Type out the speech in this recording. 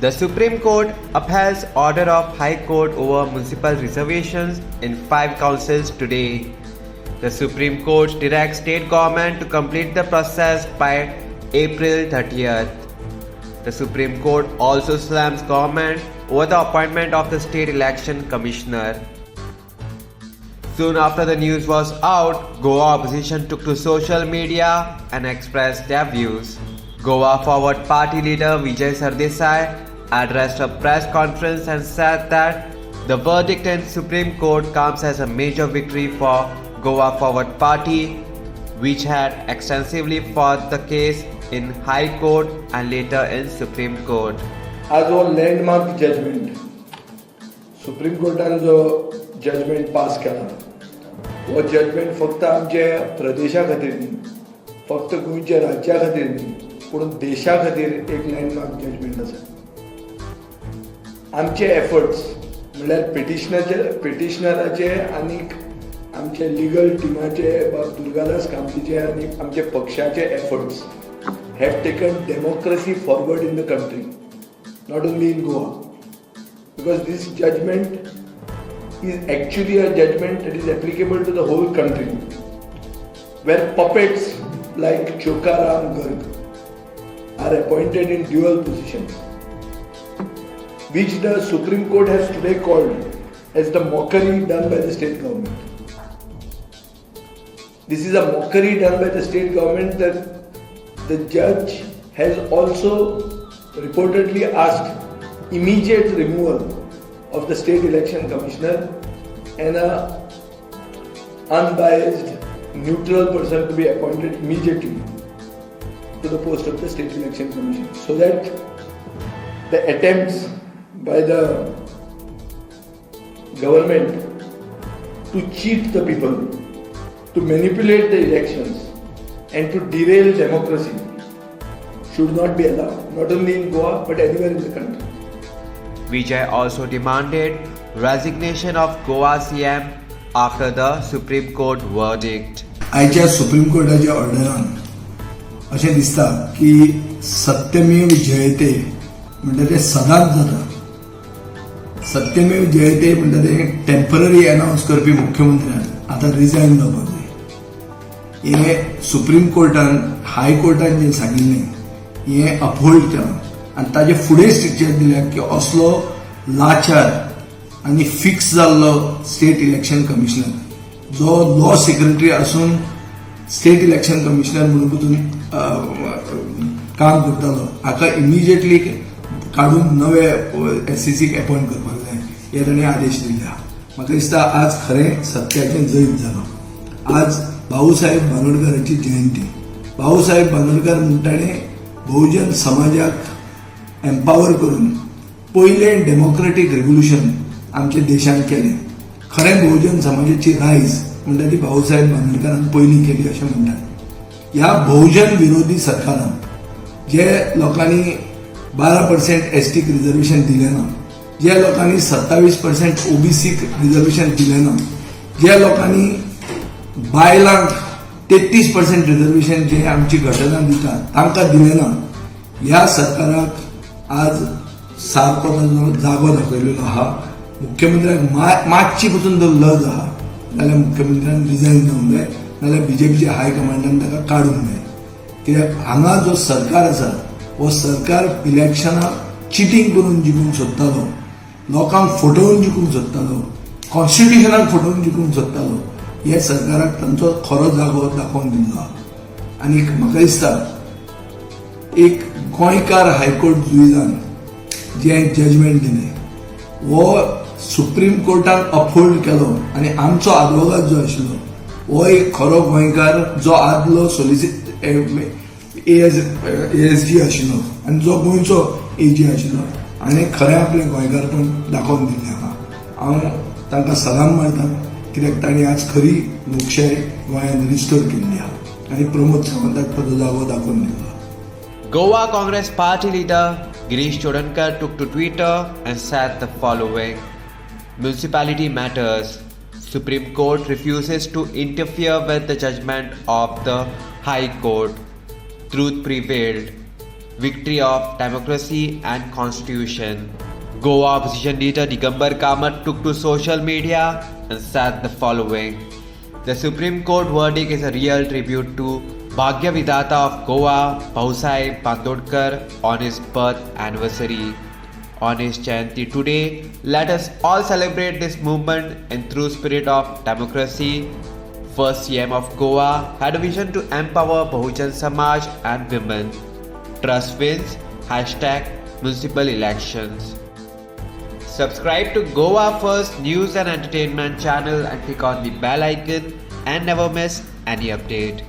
The Supreme Court upholds order of High Court over municipal reservations in 5 councils today. The Supreme Court directs state government to complete the process by April 30th. The Supreme Court also slams government over the appointment of the state election commissioner. Soon after the news was out, Goa opposition took to social media and expressed their views. Goa Forward Party leader Vijay Sardesai addressed a press conference and said that the verdict in Supreme Court comes as a major victory for Goa Forward Party, which had extensively fought the case in High Court and later in Supreme Court. आज हो landmark judgement, supreme कोर्टान जो judgement pass केला, हो judgement फक्त आमच्या प्रदेशा खातीर न्ही, फक्त गोंयच्या राज्या खातीर न्ही, पूण देशा खातीर एक लँडमार्क जजमेंट आसा. आमचे एफर्ट्स म्हणल्यार पिटिशनराचे आनीक आमचे लिगल टिमाचे, बाब दुर्गादास कामतीचे आनी आमचे पक्षाचे efforts have taken democracy forward in the country, not only in Goa. Because this judgment is actually a judgment that is applicable to the whole country, where puppets like Chokaram Garg are appointed in dual positions, which the Supreme Court has today called as the mockery done by the state government. This is a mockery done by the state government that the judge has also reportedly asked immediate removal of the state election commissioner and a unbiased, neutral person to be appointed immediately to the post of the state election commission, so that the attempts by the government to cheat the people, to manipulate the elections and to derail democracy should not be allowed, not only in Goa but anywhere in the country. Vijay also demanded resignation of Goa CM after the Supreme Court verdict. आयच्या supreme कोर्टाच्या ऑर्डरान अशें दिसता की सत्यमेव जयते म्हणटा तें सदांच जाता. सत्यमेव जयते म्हणटा तें टेम्पररी अनावन्स करपी मुख्यमंत्र्यान आतां रिजायन जावपाक जाय. हें सुप्रीम कोर्टान, हाय कोर्टान जें सांगिल्लें हें अपहोल्ड केलां आनी ताजे फुडें स्ट्रिक्चर दिल्या की असलो लाचार आनी फिक्स जाल्लो स्टेट इलेक्शन कमिशनर, जो लॉ सेक्रेटरी आसून स्टेट इलेक्शन कमिशनर म्हणून पसून काम करतालो, हाका इमिजिएटली काडून नवे एसईसीक अपॉयंट करपाक जाय, हे ताणें आदेश दिल्ले आहा. म्हाका दिसता आज खरें सत्याचें जैत जालां. आज भाऊसाहेब बांदोडकराची जयंती. भाऊसाहेब बांदोडकर म्हणटा ताणें बहुजन समाजाक एम्पावर करून पयलें डेमोक्रेटीक रेव्होल्युशन आमच्या देशान केलें. खरें बहुजन समाजाची रायज म्हणटा ती भाऊसाहेब बांदोडकरान पयलीं केली अशें म्हणटात. ह्या बहुजन विरोधी सरकारान जे लोकांनी 12% एसटीक रिजर्वेशन दिलें ना, जे लोकांनी 27% ओबीसीक रिजर्वेशन दिलें ना, जे लोकांनी बायलांक 33% रिजर्वेशन जे आमची घटना दिता तांकां दिलें ना, ह्या सरकाराक आज सारको ताजो जागो दाखयलेलो आहा. मुख्यमंत्र्याक मातशी पसून जर लज आहा जाल्यार मुख्यमंत्र्यान रिजायन जावंक जाय, नाजाल्यार बीजेपीच्या हायकमांडान ताका काडूंक जाय. कित्याक हांगा जो सरकार आसा हो सरकार इलेक्शनाक चिटींग करून जिखूंक सोदतालो, लोकांक फटोवन जिखूंक सोदतालो, कॉन्स्टिट्युशनाक फटोवन जिखूंक सोदतालो. हे सरकाराक तांचो खरो जागो दाखोवन दिल्लो आहा. आनी म्हाका दिसता एक गोंयकार हायकोर्ट जुईजान जें जजमेंट दिलें हो सुप्रीम कोर्टान अपहोल्ड केलो आनी आमचो आदवोगाद जो आशिल्लो हो एक खरो गोंयकार, जो आदलो एएसजी आशिल्लो आनी जो गोंयचो एजी आशिल्लो आनी खरें आपलें गोंयकारपण दाखोवन दिल्लें आहा. हांव तांकां सलाम मारता, कित्याक तांणी आज खरी लोकशाय गोंयांत रिस्टोर केल्ली आहा आनी प्रमोद सावंताक ताजो जागो दाखोवन दिलो. Goa Congress Party leader Girish Chodankar took to Twitter and said the following: "Municipality matters. Supreme Court refuses to interfere with the judgment of the High Court. Truth prevailed. Victory of democracy and constitution. Goa opposition leader Digambar Kamat took to social media and said the following: The Supreme Court verdict is a real tribute to Bhagya Vidhata of Goa, Bhausaheb Bandodkar, on his birth anniversary. On his Jayanti today, let us all celebrate this movement in true spirit of democracy. First CM of Goa had a vision to empower Bahujan Samaj and women. Trust wins, #municipal elections. Subscribe to Goa First News and Entertainment channel and click on the bell icon and never miss any update.